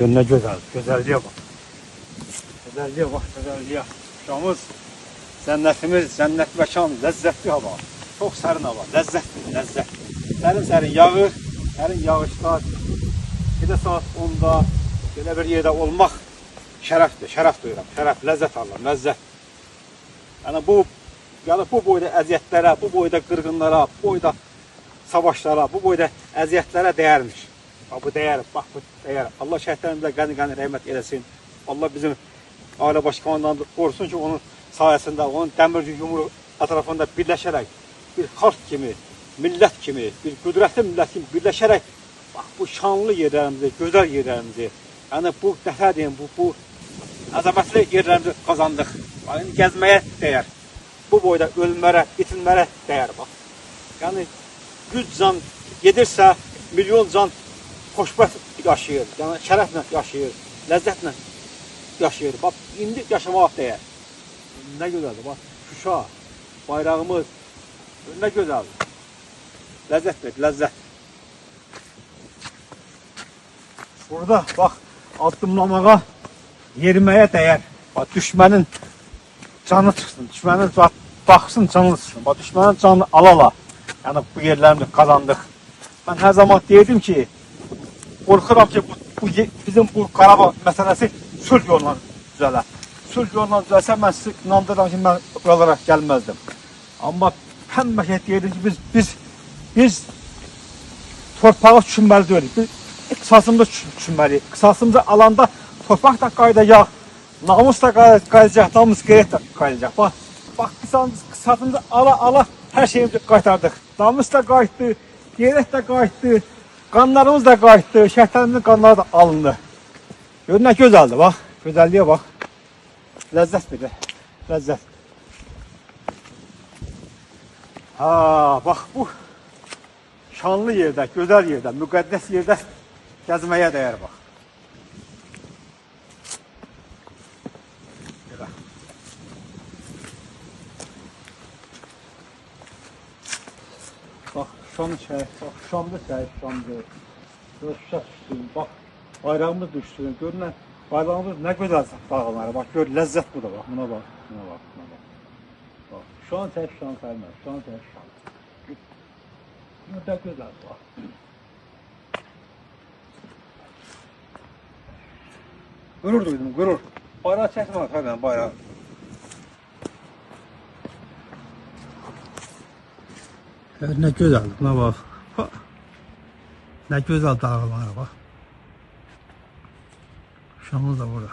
Gör nə gözəl, gözəlliyə bax. Gözəlliyə bax, gözəlliyə. Şuşamız, cənnətimiz, cənnət məkan, ləzzətli hava. Çox sərin hava, ləzzətli, ləzzət. Sərin-sərin yağır, sərin yağışlar. Gecə saat 10-da belə bir yerdə olmaq şərəfdir, şərəf duyuram, şərəf, ləzzət alıram, ləzzət. Yəni bu boyda əziyyətlərə, bu boyda qırğınlara, bu boyda savaşlara, bu boyda əziyyətlərə dəyərmiş. Bax, bu dəyər, bax, bu dəyər. Allah şəhidlərimizə qəni-qəni rəhmət eləsin. Allah bizim ailə başkanından qorusun ki, onun sayəsində, onun dəmir yumruq ətrafında birləşərək, bir xalq kimi, millət kimi, bir qüdrətli millət kimi birləşərək, bax, bu şanlı yerlərimizi, gözəl yerlərimizi, yəni bu, nətər deyim, bu əzəmətli yerlərimizi qazandıq. Bax, indi gəzməyə dəyər. Bu boyda ölmərə, itilmərə dəyər, bax. Yəni, 100 can gedirsə, milyon can xoşbəxt yaşayır, yəni şərəflə yaşayır, ləzzətlə yaşayır. Bax, indi yaşamaq dəyər. Nə gözəldir, bax, Şuşa, bayrağımız, nə gözəldir. Ləzzət verir, ləzzət. Burada, bax, addımlamağa, yeriməyə dəyər. Bax, düşmənin canı çıxsın, düşmənin baxsın, canı çıxsın. Bax, düşmənin canını ala-ala, yəni bu yerlərimizi qazandıq. Mən hər zaman deyirdim ki, qorxuram ki, bizim bu Qarabağ məsələsi sülh yolla düzələr. Sülh yolla düzəlsə, mən sizi inandırıram ki, mən buralara gəlməzdim. Amma həmişə deyirdim ki, biz torpağı düşünməli deyilik. Biz qisasımızı düşünməliyik. Qisasımızı alanda torpaq da qayıdacaq, namus da qayıdacaq, namus qeyrət də qayıdacaq. Bax, qisasımızı ala-ala hər şeyimizi qaytardıq. Namus da qayıtdı, qeyrət də qayıtdı. Qanlarımız da qayıtdı, şəhidlərimizin qanları da alındı. Gör nə gözəldir, bax, gözəlliyə bax. Ləzzət bir də, ləzzət. Ha, bax bu şanlı yerdə, gözəl yerdə, müqəddəs yerdə gəzməyə dəyər, bax. Belə. Bax, Şuşanın şəhid, bax, Şuşamda şəhid, Şuşamda. Şuşa düşsün, bax, bayrağımız düşsün. Gör nə, bayrağımız nə gözəl dağılları, bax, gör, ləzzət bu da, bax, buna bax, buna bax, buna bax. Bax, Şuşanın şəhid, Şuşanın sayılmaz, Şuşanın şəhid, Şuşanın. Nə gözəl, bax. Qürur duydum, qürur. Bayrağı çəkmə, tabii, bayrağı. Nə gözəldir, buna bax. Nə gözəl dağlar, bax. Şuşamız da burada.